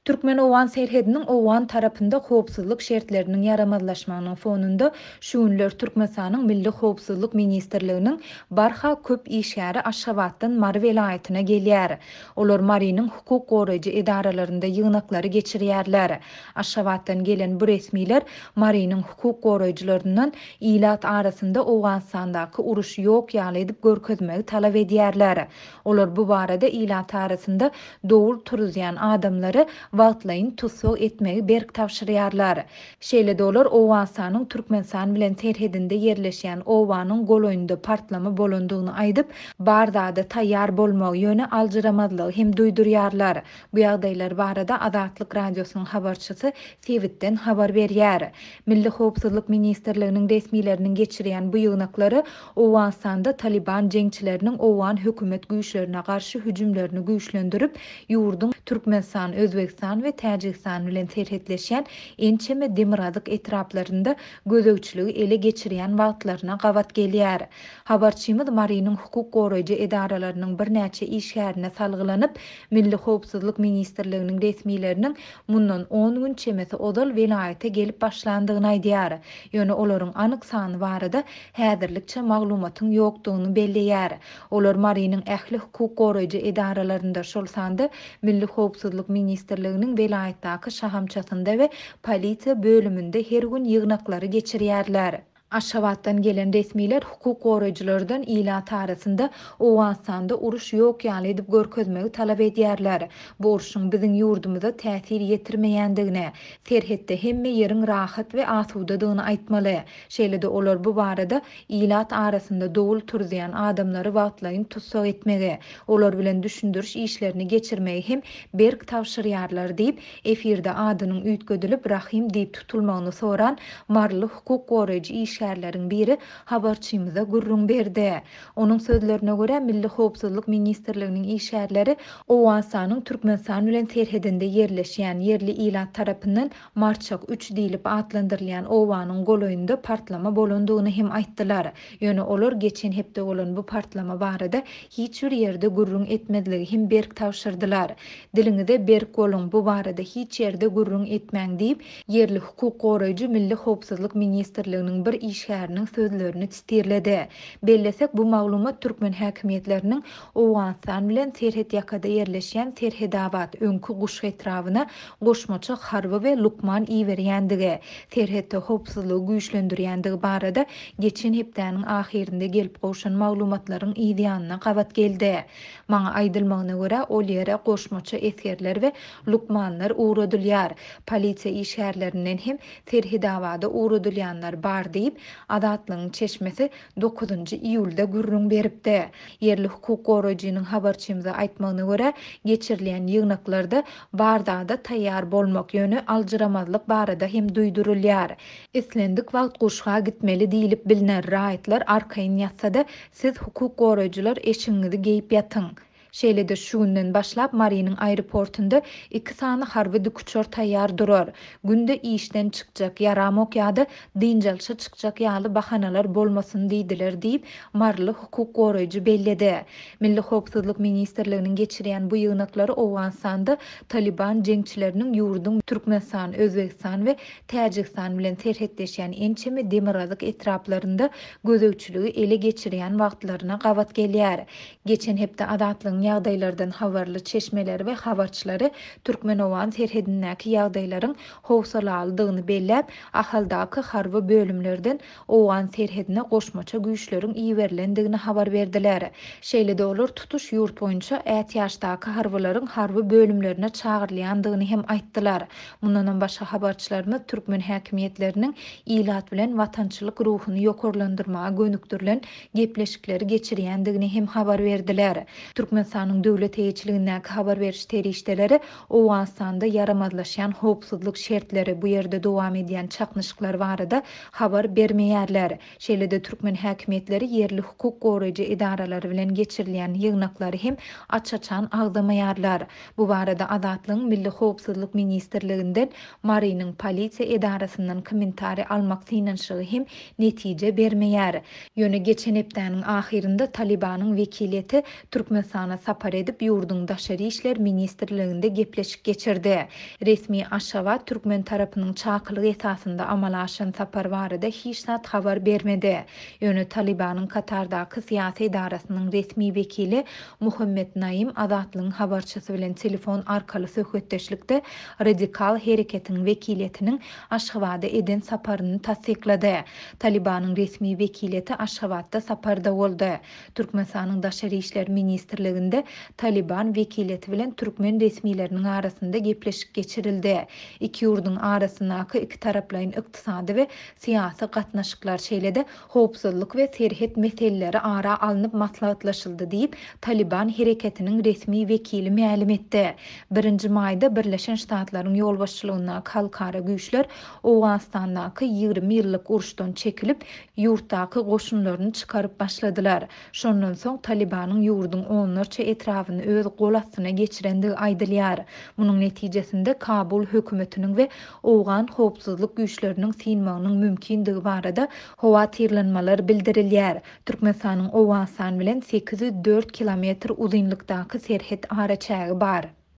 Türkmen-owgan serhediniň owgan tarapynda howpsuzlyk şertleriniň ýaramazlaşmagynyň fonunda, şu günler Türkmenistanyň Milli howpsuzlyk ministrliginiň barha köp işgäri Aşgabatdan Mary welaýatyna gelýär. Olar Marynyň hukuk goraýjy edaralarynda ýygnaklary geçirýärler. Aşgabatdan gelen bu resmiler Marynyň hukuk goraýjylaryndan ilat arasynda Owganystandaky uruş ýok ýaly edip görkezmegi talap edýärler. Olar bu barada ilat arasynda dowul turuzýan adamlary wagtlaýyn tussag etmegi berk tabşyrýarlar. Şeýle-de olar Owganystanyň Türkmenistan bilen serhedinde ýerleşýän obanyň golaýynda partlama bolandygyny aýdyp, bar zada taýýar bolmagy, ýöne aljyramazlygy hem duýdurýarlar. Bu ýagdaýlar barada Azatlyk Radiosynyň habarçysy sebitden habar berýär. Milli howpsuzlyk ministrliginiň resmileriniň geçirýän bu ýygnaklary Owganystanda Talyban jeňçileriniň owgan hökümet güýçlerine garşy hüjümlerini güýçlendirip, ýurduň Türkmenistan, Özbegistan we Täjigistan bilen serhetleşýän ençeme demirgazyk etraplarynda gözegçiligi ele geçirýän wagtlaryna gabat gelýär. Habarçymyz Marynyň hukuk goraýjy edaralarynyň birnäçe işgärine salgylanyp, Milli howpsuzlyk ministrliginiň resmileriniň mundan on gün çemesi ozal welaýata gelip başlandygyny aýdýar. Ýöne olaryň anyk sany barada häzirlikçe maglumatyň ýokdugyny belleýär. Olar Marynyň ähli hukuk goraýjy edaralarynda, şol sanda Milli howpsuzlyk ministrliginiň welaýatdaky şahamçasynda we polisiýa bölüminde her gün ýygnaklary geçirýärler. Aşgabatdan gelen resmiler hukuk goraýjylardan ilat arasynda Owganystanda uruş ýok ýaly edip görkezmegi talap edýärler. Bu urşuň biziň ýurdumyza täsir ýetirmeýändigini, serhetde hemme ýeriň rahat we asudadygyny aýtmaly. Şeýle-de olar bu barada ilat arasynda dowul turuzýan adamlary wagtlaýyn tussag etmegi, olar bilen düşündiriş işlerini geçirmegi hem berk tabşyrýarlar diýip, Efirde adynyň üýtgedilip Rahym diýip tutulmagyny soran maryly hukuk goraýjy işgärleriň biri habarçymyza gürrüň berdi. Onuň sözlerine görä, Milli howpsuzlyk ministrliginiň işgärleri Owganystanyň Türkmenistan bilen serhedinde ýerleşýän, ýerli ilat tarapyndan Marçak üç diýlip atlandyrylýan obanyň golaýynda partlama bolandygyny hem aýtdylar. Ýöne olar geçen hepde bolan bu partlama barada hiç bir ýerde gürrüň etmezligi hem berk tabşyrdylar. Diliňize berk boluň, bu barada hiç ýerde gürrüň etmäň diýip, ýerli hukuk goraýjy Milli howpsuzlyk ministrliginiň bir işgäriniň sözlerini sitirledi. Bellesek, bu maglumat türkmen häkimiýetleriniň Owganystan bilen serhetýakada ýerleşýän Serhedabat, öňki Guşgy etrabyna goşmaça harby we lukman iberýändigi, serhetde howpsuzlygy güýçlendirýändigi barada geçen hepdäniň ahyrynda gelip gowşan maglumatlaryň yzýanyna gabat geldi. Maňa aýdylmagyna görä, ol ýere goşmaça esgerler we lukmanlar ugradylýar. Polisiýa işgärlerinden hem Serhedabada ugradylýanlar bar diýip, Azatlygyň çeşmesi dokuzynjy iýulda gürrüň beripdi. Ýerli hukuk goraýjynyň habarçymyza aýtmagyna görä, geçirilýän ýygnaklarda bar zada taýýar bolmak, ýöne aljyramazlyk barada hem duýdurylýar. Islendik wagt guşga gitmeli diýlip bilner, raýatlar arkaýyn ýatsa-da, siz hukuk goraýjylar eşigiňizi geýip ýatyň. Şeýle-de şu günden başlap Marynyň aeroportunda iki sany harby dikuçar taýýar durar. Günde işden çykjak, ýaramok ýa-da dynç alşa çykjak ýaly bahanalar bolmasyn diýdiler diýip, maryly hukuk goraýjy belledi. Milli howpsuzlyk ministrliginiň geçirýän bu ýygnaklary Owganystanda Talyban jeňçileriniň ýurduň Türkmenistan, Özbegistan we Täjigistan bilen serhetleşýän ençeme demirgazyk etraplarynda gözegçiligi ele geçirýän wagtlaryna gabat gelýär. Geçen hepde Azatlygyň ýagdaýlardan habarly çeşmeleri we habarçylary türkmen-owgan serhedindäki ýagdaýlaryň howsalalydygyny belläp, Ahaldaky harby bölümlerden owgan serhedine goşmaça güýçleriň iberilendigini habar berdiler. Şeýle-de olar tutuş ýurt boýunça ätiýaçdaky harbylaryň harby bölümlerine çagyrylýandygyny hem aýtdylar. Mundanam başga habarçylarymyz türkmen häkimiýetleriniň ilat bilen watançylyk ruhuny ýokarlandyrmaga gönükdirilen gepleşikleri geçirýändigini hem habar berdiler. Türkmenistanyň döwlet eýeçiligindäki habar beriş serişdeleri Owganystanda ýaramazlaşýan howpsuzlyk şertleri, bu ýerde dowam edýän çaknyşyklar barada habar bermeýärler. Şeýle-de türkmen häkimiýetleri ýerli hukuk goraýjy edaralary bilen geçirilýän ýygnaklary hem aç-açan agzamaýarlar. Bu barada Azatlygyň Milli howpsuzlyk ministrliginden, Marynyň polisiýa edarasyndan kommentariý almak synanyşygy hem netije bermeýär. Ýöne geçen hepdäniň ahyrynda Talybanyň wekiliýeti Türkmenistana. sapar edip, ýurduň Daşary işler ministrliginde gepleşik geçirdi. Resmi Aşgabat türkmen tarapynyň çakylygy esasynda amala aşan sapar barada hiç zat habar bermedi. Ýöne Talybanyň Katardaky syýasy edarasynyň resmi wekili Muhammet Naim Azatlygyň habarçysy bilen telefon arkaly söhbetdeşlikde radikal hereketiň wekiliýetiniň Aşgabada eden saparyny tassyklady. Talybanyň resmi wekiliýeti Aşgabatda saparda boldy. Türkmenistanyň Daşary işler ministrliginde Talyban wekiliýeti bilen türkmen resmileriniň arasynda gepleşik geçirildi. Iki ýurduň arasyndaky ikitaraplaýyn ykdysady we syýasy gatnaşyklar, şeýle-de howpsuzlyk we serhet meseleleri ara alnyp maslahatlaşyldy diýip, Talyban hereketiniň resmi wekili mälim etdi. Birinji maýda Birleşen Ştatlaryň ýolbaşçylygyndaky halkara güýçler Owganystandaky 20 ýyllyk uruşdan çekilip, ýurtdaky goşunlaryny çykaryp başladylar. Şondan soň Talybanyň ýurduň onlarça etrabyny öz gol astyna geçirendigi aýdylýar. Munuň netijesinde Kabul hökümetiniň we owgan howpsuzlyk güýçleriniň synmagynyň mümkindigi barada howatyrlanmalar bildirilýär. Türkmenistanyň Owganystan bilen 804 kilometr uzynlykdaky serhet araçägi bar.